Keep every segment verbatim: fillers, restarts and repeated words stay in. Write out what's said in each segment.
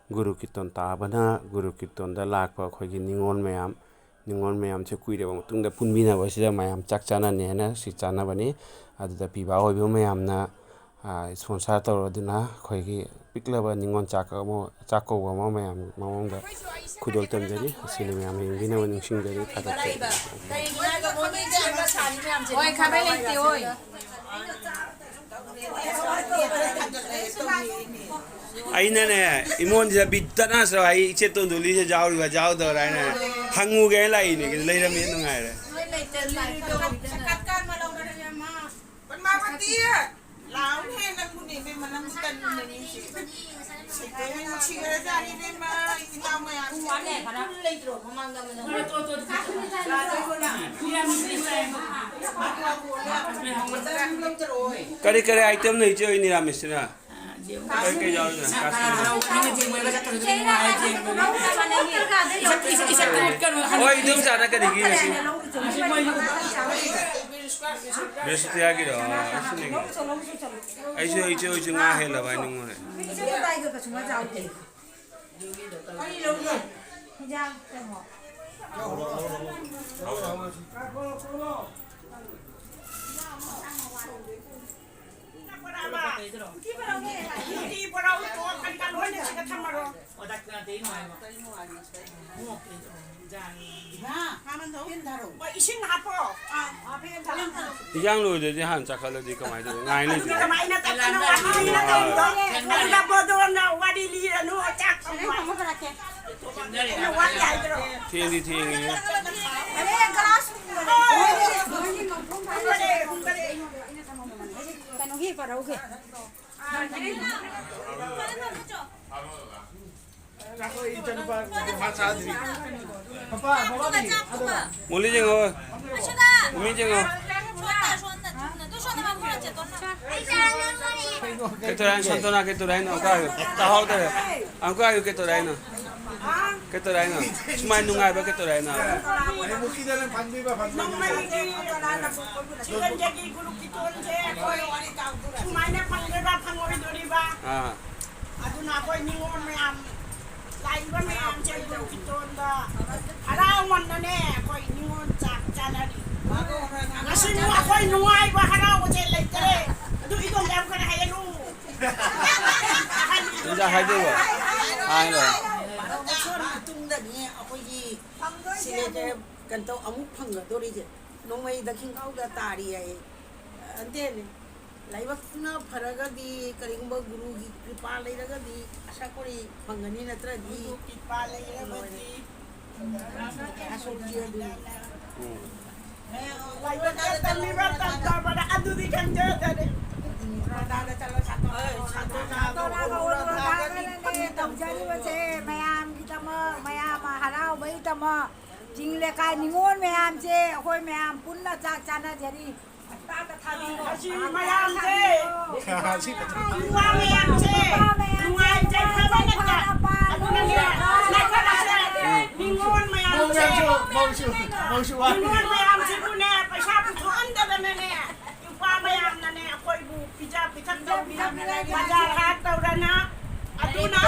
ꯒꯨꯔꯨ ꯀꯤꯔꯇꯟ ꯇꯥꯕꯅ ꯒꯨꯔꯨ ꯀꯤꯔꯇꯟꯗ ꯂꯥꯛꯄ ꯑꯩꯈꯣꯏꯒꯤ ꯅꯤꯉꯣꯜ ꯃꯌꯥꯝ, ꯅꯤꯉꯣꯜ ꯃꯌꯥꯝꯁꯦ ꯀꯨꯏꯔꯕ ꯃꯇꯨꯡꯗ ꯄꯨꯟꯕꯤꯅꯕꯁꯤꯗ ꯃꯌꯥꯝ ꯆꯥꯛ ꯆꯥꯅꯅꯤ ꯍꯥꯏꯅ ꯁꯤ ꯆꯥꯅꯕꯅꯤ꯫ ꯑꯗꯨꯗ ꯄꯤꯕꯥ ꯑꯣꯏꯕ ꯃꯌꯥꯝꯅ, ꯑ, sponsor ꯇꯧꯔꯗꯨꯅ ꯑꯩꯈꯣꯏꯒꯤ ꯄꯤꯛꯂꯕ ꯅꯤꯉꯣꯜ ꯆꯥꯛ ꯑꯃ, ꯆꯥꯛ ꯀꯧꯕ ꯑꯃ ꯃꯌꯥꯝ ꯃꯉꯣꯟꯗ ꯈꯨꯗꯣꯜ ꯇꯝꯖꯔꯤ꯫ ꯑꯁꯤꯅꯤ ꯃꯌꯥꯝ ꯌꯦꯡꯕꯤꯅꯕ ꯅꯤꯡꯁꯤꯡꯖꯔꯤ, ꯊꯥꯒꯠꯆꯔꯤ꯫ ꯍꯣꯏ, ꯈꯥꯕꯩ ꯂꯩꯇꯦ, ꯍꯣꯏ꯫ ꯑꯩꯅꯅꯦ, ꯏꯃꯣꯟꯁꯤꯗ ꯕꯤꯠꯇꯅ ꯁ꯭ꯔꯣ ꯑꯩ ꯏꯆꯦ ꯇꯣꯟꯗꯨꯂꯤꯁꯦ ꯌꯥꯎꯔꯤꯕ ꯌꯥꯎꯗꯕ꯭ꯔꯥ ꯍꯥꯏꯅ ꯍꯪꯉꯨꯒꯦꯅ ꯂꯥꯛꯏꯅꯦ, ꯀꯩꯅꯣ ꯂꯩꯔꯝꯃꯦ ꯅꯨꯡꯉꯥꯏꯔꯦ꯫ ꯅꯣꯏ ꯂꯩꯇꯦ, ꯂꯩꯇꯦ꯫ ꯄꯟꯃꯥ ꯄꯇꯤ, ꯂꯥꯎꯅꯦ ꯅꯪꯕꯨꯅꯦ ꯏꯕꯦꯝꯃ, ꯅꯪꯕꯨ ꯀꯔꯤꯅꯣꯅꯦ ꯁꯤ? ꯁꯤꯗꯩ ꯅꯨꯡꯁꯤꯈ꯭ꯔꯖꯥꯠꯅꯤ ꯏꯕꯦꯝꯃ, ꯏꯆꯤꯟ ꯏꯅꯥꯎ ꯃꯌꯥꯝꯁꯦ꯫ ꯂꯩꯇ꯭ꯔꯣ ꯃꯃꯥꯡꯗ ꯑꯃ ꯅꯪ? ꯀꯔꯤ ꯀꯔꯤ item ꯅꯣ ꯏꯆꯦ ꯍꯣꯏ ꯅꯤꯔꯥꯃꯤꯁꯁꯤꯅ? ꯀꯔꯤ ꯀꯔꯤ ꯌꯥꯎꯔꯤꯅꯣ? ꯍꯣꯏ, ꯏꯗꯣꯝꯆꯥꯅ ꯀꯔꯤꯒꯤ ꯉꯁꯤ? ꯕ꯭ꯔꯤꯍꯁꯄꯇꯤꯌꯥꯒꯤꯔꯣ? ꯑꯩꯁꯨ, ꯑꯩꯁꯨ, ꯑꯩꯁꯨ ꯉꯥ ꯍꯦꯜꯂꯕ ꯍꯥꯏ ꯅꯤꯡꯉꯨꯔꯦ꯫ ꯏꯟꯖꯥꯡ ꯂꯣꯏꯗ꯭ꯔꯗꯤ ꯍꯥꯟꯅ ꯆꯥꯈꯠꯂꯗꯤ ꯀꯃꯥꯏꯅ ꯇꯧꯕ? ꯉꯥꯏꯅ ꯂꯩꯇꯦ, ꯉꯥꯏꯅ ꯂꯩꯇꯦ꯫ ꯍꯣꯏ, ꯏꯁꯤꯡ ꯍꯥꯞꯄꯣ꯫ ꯑꯥ, ꯍꯥꯞꯄꯦ, ꯊꯥꯡ꯫ ꯏꯟꯖꯥꯡ ꯂꯣꯏꯗ꯭ꯔꯗꯤ ꯍꯥꯟꯅ ꯆꯥꯈꯠꯂꯗꯤ ꯀꯃꯥꯏꯅ ꯇꯧꯕ? ꯉꯥꯏ ꯂꯩꯇꯦ꯫ ꯀꯃꯥꯏꯅ ꯇꯧꯕꯅꯣ? ꯋꯥꯔꯤ ꯂꯤꯔꯅꯨ, ꯆꯥꯛ ꯊꯣꯡꯕ꯫ ꯑꯩꯅ ꯋꯥꯔꯤ ꯍꯥꯏꯗ꯭ꯔꯣ? ꯊꯦꯡꯗꯤ ꯊꯦꯡꯉꯦ꯫ ꯑꯔꯦ, ꯒ꯭ꯂꯥꯁ ꯍꯨꯝꯕꯅꯦ꯫ ꯍꯨꯝꯕꯅꯦ, ꯍꯨꯝꯕꯅꯦ꯫ ꯀꯩꯅꯣꯒꯤ ꯄꯔꯧꯒꯤ꯫ ꯃꯣꯂꯤ ꯌꯦꯡꯉꯣ꯫ ꯃꯣꯃꯤ ꯌꯦꯡꯉꯣ꯫ ꯀꯩꯗꯧꯔꯦ ꯍꯥꯏꯅꯣ? ꯁꯟꯇꯣꯅꯥ ꯀꯩꯗꯧꯔꯦ ꯍꯥꯏꯅꯣ? ꯑꯃꯨꯛꯀ ꯍꯥꯏꯌꯨ꯫ ꯇꯥꯍꯧꯗꯔꯦ꯫ ꯑꯃꯨꯛꯀ ꯍꯥꯏꯌꯨ, ꯀꯩꯗꯧꯔꯦ ꯍꯥꯏꯅꯣ? ꯀꯩꯗꯧꯔꯦ ꯍꯥꯏꯅꯣ? ꯁꯨꯃꯥꯏꯅ ꯅꯨꯡꯉꯥꯏꯕ ꯀꯩꯗꯧꯔꯦ ꯍꯥꯏꯅꯣ? ꯅꯣꯡꯃꯒꯤ ꯁꯤꯖꯟꯁꯤꯒꯤ ꯒꯨꯔꯨ ꯀꯤꯔꯇꯟꯁꯦ ꯑꯩꯈꯣꯏ ꯁꯨꯃꯥꯏꯅ ꯐꯪꯒꯗ꯭ꯔꯥ ꯐꯪꯉꯣꯏꯗꯣꯔꯤꯕ? ꯑꯥ꯫ ꯑꯗꯨꯅ ꯑꯩꯈꯣꯏ ꯅꯤꯉꯣꯜ ꯃꯌꯥꯝ, ꯂꯥꯛꯏꯕ ꯃꯌꯥꯝꯁꯦ ꯏꯕꯨꯡ ꯈꯤꯇꯣꯟꯗ ꯍꯔꯥꯎꯃꯟꯗꯅꯦ ꯑꯩꯈꯣꯏ ꯅꯤꯉꯣꯜ ꯆꯥꯛ ꯆꯥꯅꯔꯤ꯫ ꯉꯁꯤꯕꯨ ꯑꯩꯈꯣꯏ ꯅꯨꯡꯉꯥꯏꯕ ꯍꯔꯥꯎꯕꯁꯦ ꯂꯩꯇꯔꯦ꯫ ꯑꯗꯨ ꯏꯗꯣꯝ ꯌꯥꯝ ꯀꯟꯅ ꯍꯥꯏꯒꯅꯨ꯫ ꯏꯟꯖꯥꯡ ꯍꯥꯏꯗꯣꯏꯕ? ꯍꯥꯏꯔꯣ꯫ ꯃꯇꯨꯡꯗꯅꯤ ꯑꯩꯈꯣꯏꯒꯤ ꯁꯤꯒꯅꯦꯆꯔ ꯀꯩꯅꯣ ꯇꯧ-, ꯑꯃꯨꯛ ꯐꯪꯒꯗꯣꯔꯤꯁꯦ ꯅꯣꯡꯃꯩꯗ ꯈꯤꯡꯒꯥꯎꯗ ꯇꯥꯔꯤ ꯍꯥꯏꯌꯦ꯫ ꯑꯟꯇꯦꯅꯦ꯫ ꯂꯥꯏꯕꯛꯅ ꯐꯔꯒꯗꯤ, ꯀꯔꯤꯒꯨꯝꯕ ꯒꯨꯔꯨꯒꯤ ꯀ꯭ꯔꯤꯄꯥ ꯂꯩꯔꯒꯗꯤ ꯑꯁꯥ ꯀꯣꯔꯤ ꯐꯪꯒꯅꯤ, ꯅꯠꯇ꯭ꯔꯗꯤ ꯒꯨꯔꯨ ꯀ꯭ꯔꯤꯄꯥ ꯂꯩꯔꯕꯗꯤ ꯑꯁꯣꯛꯇꯤ ꯑꯗꯨꯅꯤ꯫ ꯎꯝ꯫ ꯂꯥꯏꯕꯛꯇ ꯇꯝꯃꯤꯕ ꯇꯝꯗꯕꯗ ꯑꯗꯨꯗꯤ ꯈꯪꯖꯗꯔꯦ꯫ ꯁꯥꯟꯇꯣꯅꯥꯒ ꯎꯔꯨꯔꯥꯒꯅꯅꯦ ꯇꯧꯖꯔꯤꯕꯁꯦ ꯃꯌꯥꯝꯒꯤꯗꯃꯛ, ꯃꯌꯥꯝ ꯍꯔꯥꯎꯕꯒꯤꯗꯃꯛ ꯆꯤꯡ ꯂꯩꯀꯥꯏ ꯅꯤꯉꯣꯜ ꯃꯌꯥꯝꯁꯦ ꯑꯩꯈꯣꯏ ꯃꯌꯥꯝ ꯄꯨꯟꯅ ꯆꯥꯛ ꯆꯥꯅꯖꯔꯤ꯫ ꯑꯁꯤ ꯃꯌꯥꯝꯁꯦ, ꯅꯨꯄꯥ ꯃꯌꯥꯝꯁꯦ ꯅꯨꯡꯉꯥꯏꯖꯩ ꯍꯥꯏꯕ ꯅꯠꯇ꯭ꯔꯥ? ꯑꯗꯨꯅꯅꯦ, ꯅꯤꯉꯣꯜ ꯃꯌꯥꯝꯁꯦ, ꯃꯧꯁꯨ, ꯃꯧꯁꯨ, ꯃꯧꯁꯨ ꯋꯥ꯫ ꯅꯤꯉꯣꯜ ꯃꯌꯥꯝꯁꯤꯕꯨꯅꯦ, ꯄꯩꯁꯥ ꯄꯨꯊꯣꯛꯍꯟꯗꯗꯅꯅꯦ, ꯅꯨꯄꯥ ꯃꯌꯥꯝꯅꯅꯦ ꯑꯩꯈꯣꯏꯕꯨ ꯄꯤꯖ ꯄꯤꯊꯛ ꯇꯧꯕꯤ, ꯕꯖꯥꯔ ꯍꯥꯠ ꯇꯧꯔꯅ, ꯑꯗꯨꯅ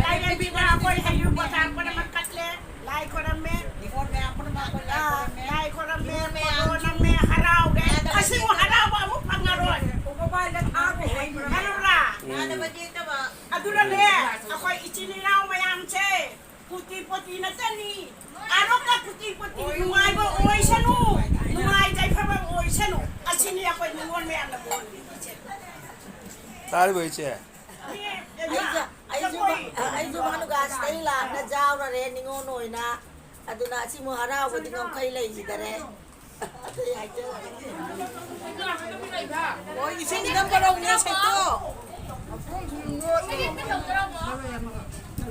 ꯂꯥꯏꯔꯦꯝꯕꯤꯅ ꯑꯩꯈꯣꯏ ꯍꯩꯔꯨꯛ ꯕꯖꯥꯔ ꯄꯨꯝꯅꯃꯛ ꯀꯠꯂꯦ꯫ ꯂꯥꯏ ꯈꯣꯏꯔꯝꯃꯦ꯫ ꯅꯤꯉꯣꯜ ꯃꯌꯥꯝ ꯄꯨꯝꯅꯃꯛ ꯑꯩꯈꯣꯏ ꯂꯥꯏ ꯑꯥ, ꯈꯣꯏꯔꯝꯃꯦ꯫ ꯂꯥꯏ ꯈꯣꯏꯔꯝꯃꯦ, ꯅꯤꯉꯣꯜ ꯃꯌꯥꯝ ꯈꯣꯏꯔꯝꯃꯦ, ꯍꯔꯥꯎꯔꯦ꯫ ꯌꯥꯗꯕ ꯑꯁꯤꯕꯨ ꯍꯔꯥꯎꯕ ꯑꯃꯨꯛ ꯐꯪꯉꯔꯣꯏ꯫ ꯎꯄꯥꯏꯗ ꯊꯥꯡꯕ ꯍꯩꯕ꯭ꯔꯥ? ꯈꯪꯉꯕ꯭ꯔꯥ? ꯎꯝ꯫ ꯌꯥꯗꯕ ꯌꯦꯛꯇꯕ꯫ ꯑꯗꯨꯅꯅꯦ, ꯑꯩꯈꯣꯏ ꯏꯆꯤꯟ ꯏꯅꯥꯎ ꯃꯌꯥꯝꯁꯦ ꯀꯨꯇꯤ ꯄꯣꯇꯤ ꯅꯠꯇꯅꯤ꯫ ꯑꯔꯣꯛꯀ ꯀꯨꯇꯤ ꯄꯣꯇꯤ ꯅꯨꯡꯉꯥꯏꯕ ꯑꯣꯏꯁꯅꯨ, ꯅꯨꯡꯉꯥꯏ ꯌꯥꯏꯐꯕ ꯑꯣꯏꯁꯅꯨ꯫ ꯑꯁꯤꯅꯤ ꯑꯩꯈꯣꯏ ꯅꯤꯉꯣꯜ ꯃꯌꯥꯝꯅ ꯀꯣꯟꯕꯤꯔꯤꯁꯦ꯫ ꯇꯥꯔꯤꯕꯣ, ꯏꯆꯦ? ꯑꯩꯁꯨ, ꯑꯩꯁꯨ, ꯑꯩꯁꯨ ꯚꯥꯅꯨꯒꯥꯁꯤꯗꯩ ꯂꯥꯛꯅ ꯖꯥꯎꯔꯔꯦ ꯅꯤꯉꯣꯜ ꯑꯣꯏꯅ꯫ ꯑꯗꯨꯅ ꯑꯁꯤꯃꯨꯛ ꯍꯔꯥꯎꯕꯗꯤ ꯉꯝꯈꯩ ꯂꯩꯈꯤꯗꯔꯦ꯫ ꯑꯇꯩ ꯍꯥꯏꯖꯔꯔꯣꯏ꯫ ꯑꯣ, ꯏꯁꯤꯡ ꯈꯤꯇꯪ ꯄꯨꯔꯛꯎꯅꯦ, ꯁꯦꯠꯇꯣ꯫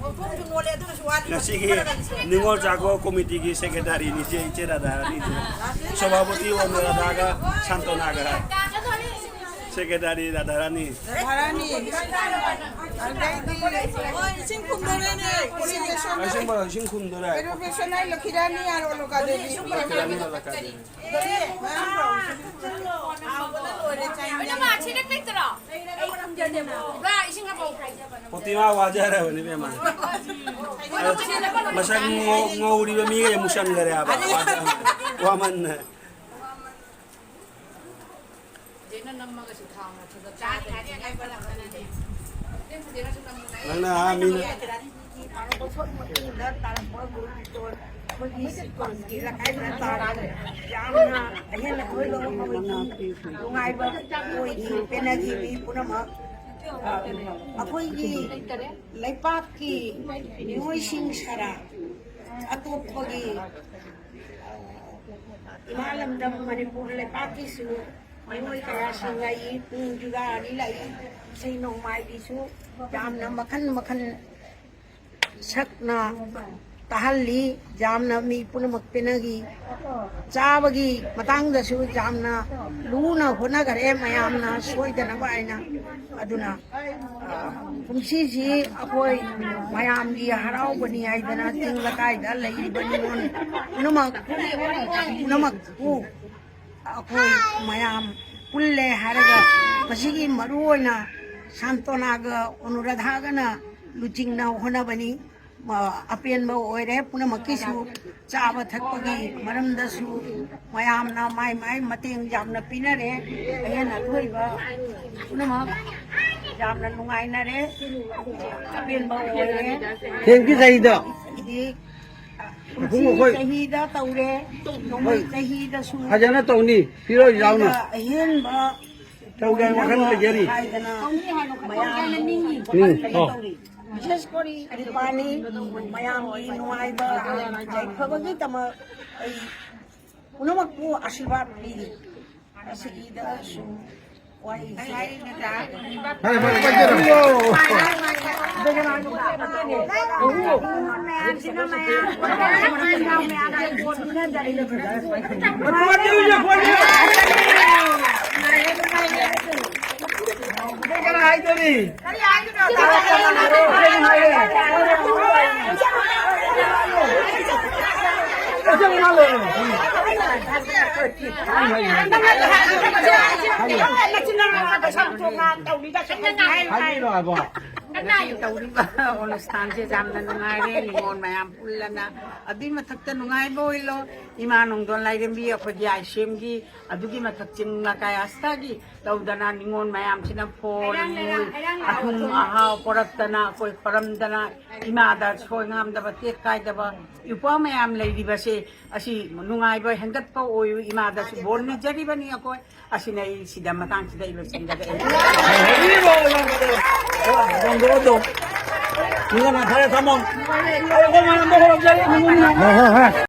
ꯃꯈꯣꯡꯁꯨ ꯅꯣꯠꯂꯦ, ꯑꯗꯨꯅꯁꯨ ꯋꯥꯠꯂꯤ꯫ ꯉꯁꯤꯒꯤ ꯅꯤꯉꯣꯜ ꯆꯥꯛꯀꯧ ꯀꯣꯃꯤꯇꯤꯒꯤ ꯁꯦꯀ꯭ꯔꯦꯇꯥꯔꯤꯅꯤ ꯏꯆꯦ, ꯏꯆꯦ ꯔꯥꯙꯥꯔꯥꯅꯤ, ꯏꯆꯦ ꯁꯚꯥꯄꯇꯤ ꯑꯣꯏꯅ ꯔꯥꯙꯥꯒ ꯁꯥꯟꯇꯣꯅꯥꯒ꯫ ꯁꯦꯀ꯭ꯔꯦꯇꯥꯔꯤ ꯔꯥꯙꯥꯔꯥꯅꯤ꯫ ꯔꯥꯙꯥꯔꯥꯅꯤ꯫ ꯑꯗꯩꯗꯤ, ꯍꯣꯏ, ꯏꯁꯤꯡ ꯈꯨꯝꯗꯣꯔꯦꯅꯦ꯫ ꯏꯁꯤꯡ ꯌꯦꯁꯣꯟ ꯏꯁꯤꯡ ꯕꯣꯔꯥ, ꯏꯁꯤꯡ ꯈꯨꯝꯗꯣꯏꯔꯥ? ꯄ꯭ꯔꯣꯐꯦꯁꯁꯅꯦꯜ ꯂꯈꯤꯔꯥꯅꯤ ꯌꯥꯔꯣ ꯂꯣꯀꯥꯗꯦꯕꯤ? ꯂꯈꯤꯔꯥꯅꯤ ꯂꯣꯀꯥꯗꯦꯕꯤ꯫ ꯑꯗꯨ ꯃꯥ ꯁꯤꯗ ꯂꯩꯇ꯭ꯔꯣ? ꯕ꯭ꯔꯥ, ꯏꯁꯤꯡ ꯍꯥꯞꯄꯛꯑꯣ꯫ ꯄ꯭ꯔꯣꯇꯤꯃꯥ ꯋꯥꯖꯔꯕꯅꯤ ꯏꯕꯦꯝꯃ꯫ ꯃꯁꯛ ꯉꯧ-, ꯉꯧꯔꯤꯕ ꯃꯤꯒ ꯑꯃꯨꯛ ꯆꯪꯈꯔꯦ ꯍꯥꯏꯕ꯫ ꯋꯥꯖ-, ꯋꯥꯃꯟꯅ꯫ ꯐꯖꯅ ꯅꯝꯃꯒꯁꯨ ꯊꯥꯎ ꯅꯠꯇ꯭ꯔꯒ ꯆꯥꯗ꯭ꯔꯗꯤ ꯅꯪꯅ ꯑꯥ ꯃꯤꯅ ꯃꯇꯨꯡꯗ ꯇꯥꯔꯛꯄ ꯒꯨꯔꯨ ꯐꯤꯇꯣꯟ ꯑꯩꯈꯣꯏꯒꯤ ꯁꯤꯀꯣꯟꯒꯤ ꯂꯩꯀꯥꯏꯗ ꯇꯥꯔꯛꯄ ꯌꯥꯝꯅ ꯑꯍꯦꯟ ꯑꯊꯣꯏꯕ ꯑꯃ ꯑꯣꯏꯈꯤ꯫ ꯅꯨꯡꯉꯥꯏꯕ ꯑꯣꯏꯈꯤ, ꯄꯦꯟꯅꯈꯤ ꯃꯤ ꯄꯨꯝꯅꯃꯛ꯫ ꯑꯩꯈꯣꯏꯒꯤ ꯂꯩꯄꯥꯛꯀꯤ ꯃꯤꯑꯣꯏꯁꯤꯡ ꯁꯔꯥ ꯑꯇꯣꯞꯄꯒꯤ ꯏꯃꯥ ꯂꯝꯗꯝ ꯃꯅꯤꯄꯨꯔ ꯂꯩꯄꯥꯛꯀꯤꯁꯨ ꯃꯤꯑꯣꯏ ꯀꯌꯥꯁꯤꯡ ꯂꯥꯛꯏ, ꯄꯨꯡ ꯖꯨꯗꯥ ꯑꯅꯤ ꯂꯥꯛꯏ, ꯏꯁꯩ ꯅꯣꯡꯃꯥꯏꯒꯤꯁꯨ ꯌꯥꯝꯅ ꯃꯈꯜ ꯃꯈꯜ ꯁꯛꯅ ꯇꯥꯍꯜꯂꯤ, ꯌꯥꯝꯅ ꯃꯤ ꯄꯨꯝꯅꯃꯛ ꯄꯦꯟꯅꯈꯤ꯫ ꯆꯥꯕꯒꯤ ꯃꯇꯥꯡꯗꯁꯨ ꯌꯥꯝꯅ ꯂꯨꯅ ꯍꯣꯠꯅꯈꯔꯦ ꯃꯌꯥꯝꯅ ꯁꯣꯏꯗꯅꯕ ꯍꯥꯏꯅ꯫ ꯑꯗꯨꯅ, ꯑ, ꯀꯨꯝꯁꯤꯁꯤ ꯑꯩꯈꯣꯏ ꯃꯌꯥꯝꯒꯤ ꯍꯔꯥꯎꯕꯅꯤ ꯍꯥꯏꯗꯅ ꯆꯤꯡ ꯂꯩꯀꯥꯏꯗ ꯂꯩꯔꯤꯕ ꯅꯤꯉꯣꯜ ꯄꯨꯝꯅꯃꯛ, ꯄꯨꯝꯅꯃꯛꯄꯨ ꯑꯩꯈꯣꯏ ꯃꯌꯥꯝ ꯄꯨꯜꯂꯦ ꯍꯥꯏꯔꯒ ꯃꯁꯤꯒꯤ ꯃꯔꯨ ꯑꯣꯏꯅ ꯁꯥꯟꯇꯣꯅꯥꯒ ꯑꯣꯅꯨꯔꯥꯙꯥꯒꯅ ꯂꯨꯆꯤꯡꯅ ꯍꯣꯠꯅꯕꯅꯤ꯫ ꯑ, ꯑꯄꯦꯟꯕ ꯑꯣꯏꯔꯦ ꯄꯨꯝꯅꯃꯛꯀꯤꯁꯨ꯫ ꯆꯥꯕ ꯊꯛꯄꯒꯤ ꯃꯔꯝꯗꯁꯨ ꯃꯌꯥꯝꯅ ꯃꯥꯏ ꯃꯥꯏ ꯃꯇꯦꯡ ꯌꯥꯝꯅ ꯄꯤꯅꯔꯦ꯫ ꯑꯍꯦꯟ ꯑꯊꯣꯏꯕ ꯄꯨꯝꯅꯃꯛ ꯌꯥꯝꯅ ꯅꯨꯡꯉꯥꯏꯅꯔꯦ, ꯑꯄꯦꯟꯕ ꯑꯣꯏꯔꯦ꯫ ꯍꯌꯦꯡꯒꯤ ꯆꯍꯤꯗ ꯍꯧꯖꯤꯛ ꯃꯄꯨꯡ ꯀꯨꯝꯁꯤ ꯑꯩꯈꯣꯏ ꯆꯍꯤꯗ ꯇꯧꯔꯦ, ꯅꯣꯡꯃꯩ ꯍꯣꯏ꯫ ꯆꯍꯤꯗꯁꯨ ꯐꯖꯅ ꯇꯧꯅꯤ, ꯐꯤꯔꯣꯏ ꯌꯥꯎꯅ꯫ ꯑꯍꯦꯟꯕ ꯇꯧꯒꯦ ꯍꯥꯏꯕ ꯋꯥꯈꯜ ꯂꯩꯖꯔꯤ꯫ ꯍꯥꯏꯗꯅ ꯃꯌꯥꯝ ꯎꯝ, ꯑꯣ꯫ ꯇꯧꯔꯤ꯫ ꯕꯤꯁꯦꯁ ꯀꯣꯔꯤ ꯀ꯭ꯔꯤꯄꯥꯅꯤ ꯃꯌꯥꯝꯒꯤ ꯅꯨꯡꯉꯥꯏꯕ ꯌꯥꯏꯐꯕꯒꯤꯗꯃꯛ ꯑꯩ ꯄꯨꯝꯅꯃꯛꯄꯨ ꯑꯥꯁꯤꯔꯕꯥꯗ ꯄꯤꯔꯤ꯫ ꯑꯁꯤꯒꯤꯗꯁꯨ ꯋꯥꯍꯩꯁꯤ ꯐꯔꯦ, ꯐꯔꯦ, ꯐꯔꯦ꯫ ꯀꯅꯥ ꯍꯥꯏꯗꯣꯔꯤ? ꯀꯔꯤ ꯍꯥꯏꯗꯣꯏꯅꯣ? ꯀꯔꯤ ꯍꯥꯏꯗꯣꯏꯅꯣ? ꯍꯥꯏꯕꯤꯔꯣ, ꯑꯕꯣ꯫ ꯉꯁꯤ ꯇꯧꯔꯤꯕ ꯑꯣꯅꯨꯁꯊꯥꯟꯁꯦ ꯌꯥꯝꯅ ꯅꯨꯡꯉꯥꯏꯔꯦ, ꯅꯤꯉꯣꯜ ꯃꯌꯥꯝ ꯄꯨꯜꯂꯅ꯫ ꯑꯗꯨꯏ ꯃꯊꯛꯇ ꯅꯨꯡꯉꯥꯏꯕ ꯑꯣꯏꯂꯣ, ꯏꯃꯥ ꯅꯣꯡꯗꯣꯟ ꯂꯥꯏꯔꯦꯝꯕꯤ ꯑꯩꯈꯣꯏꯒꯤ ꯑꯥꯏ ꯁꯤ ꯑꯦꯝꯒꯤ, ꯑꯗꯨꯒꯤ ꯃꯊꯛ ꯆꯤꯡ ꯂꯀꯥꯏ ꯑꯁꯇꯥꯒꯤ ꯇꯧꯗꯅ ꯅꯤꯉꯣꯜ ꯃꯌꯥꯝꯁꯤꯅ ꯐꯣꯜ, ꯍꯩꯔꯥꯡ, ꯅꯨꯡ, ꯍꯩꯔꯥꯡ, ꯍꯩꯔꯥꯡ ꯑꯊꯨꯝ ꯂꯥꯎ꯫ ꯑꯍꯥꯎ ꯄꯨꯔꯛꯇꯅ ꯑꯩꯈꯣꯏ ꯄꯔꯝꯗꯅ ꯏꯃꯥꯗ ꯁꯣꯏ ꯉꯥꯝꯗꯕ ꯇꯦꯛ ꯀꯥꯏꯗꯕ ꯏꯄ꯭ꯋꯥ ꯃꯌꯥꯝ ꯂꯩꯔꯤꯕꯁꯦ ꯑꯁꯤ ꯅꯨꯡꯉꯥꯏꯕ ꯍꯦꯟꯒꯠꯄ ꯑꯣꯏꯌꯨ ꯏꯃꯥꯗꯁꯨ ꯕꯣꯔ ꯅꯤꯖꯔꯤꯕꯅꯤ ꯑꯩꯈꯣꯏ꯫ ꯑꯁꯤꯅ ꯑꯩ ꯁꯤꯗ ꯃꯇꯥꯡꯁꯤꯗ ꯑꯩ ꯂꯣꯏꯁꯤꯟꯖꯔꯦ꯫ ꯃꯤꯉꯣꯟꯗ ꯈꯔ ꯊꯝꯃꯣ꯫ ꯍꯣꯏ, ꯍꯣꯏ, ꯍꯣꯏ꯫